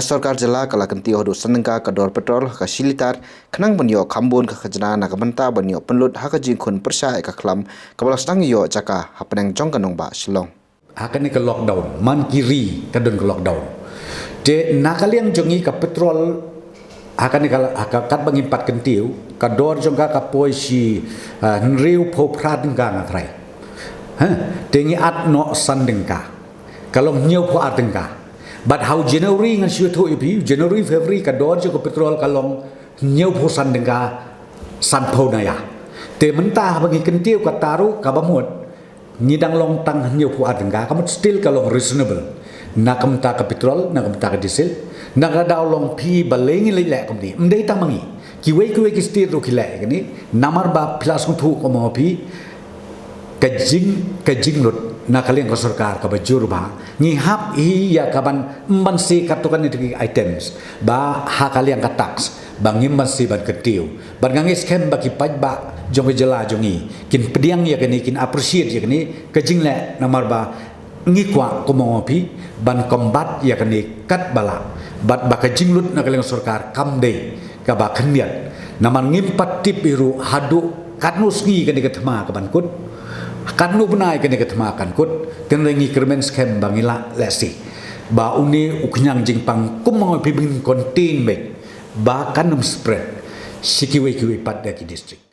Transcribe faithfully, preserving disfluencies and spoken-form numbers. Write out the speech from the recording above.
Sorkar jylla ka la kyntiew haduh san tyngka ka dor petrol ha ka shi litar, khnang ban ïoh kham bun ka khajna na ka bynta ban ïoh pynlut ha ka jingkhun pyrshah ïa ka khlam kaba la sdang ïoh jaka hapdeng jong ka nongbah Shillong. Ha kane ka lockdown, man ki ri ka don ka lockdown. Te na ka liang jong ngi ka petrol, ha kane ka, ha ka, katba ngim pat kyntiew, ka dor jong ka ka poi shi, ah, hynriewphew phra tyngka nga trai. Ha? Te ngi at noh san tyngka. Ka long hynñiewphew ar tyngka. Bad ha u January ngan shu ïathuh ïa phi, January, February ka dor jong ka petrol ka long hynñiewphew san tyngka, sanphew na ïa. Te mynta haba ngi kyntiew kata ruh kaba mut, ngi dang long tang hynñiewphew ar tyngka, ka mut still ka long reasonable. Na ka bynta ka petrol, na ka bynta ka diesel, na ka daw long phi balei ngi leit leh kumne. Ym dei tang ma ngi. Kiwei kiwei ki state ruh ki leh ïa kane. Namar ba phi la sngewthuh kumno phi, ka jing, ka jinglut na ka liang ka sorkar kaba jur ba ngi hap hi ïa kaban, ym ban siew katto katne ki items ba ha ka liang ka tax ba ngim ban siew ban kyntiew. Bad nga ngeit skhem ba ki paidbah jong ka jylla jong ngi kin pdiang ïa kane, kin appreciate ïa kane ka jingleh, namar ba ngi kwah kumno phi ban combat ïa kane katba lah. Bad ba ka jinglut na ka liang sorkar kam dei kaba khyndiat. Namar ngim pat tip hi ruh haduh katno sngi kane ka thma ka ban kut, katno bnai kane ka thma kan kut. Te ngi kyrmen skhem ba ngi lah lehse ba une u khñiang jingpang kumno phi ban contain beit ba kan ym spread sha kiwei kiwei pat da ki district.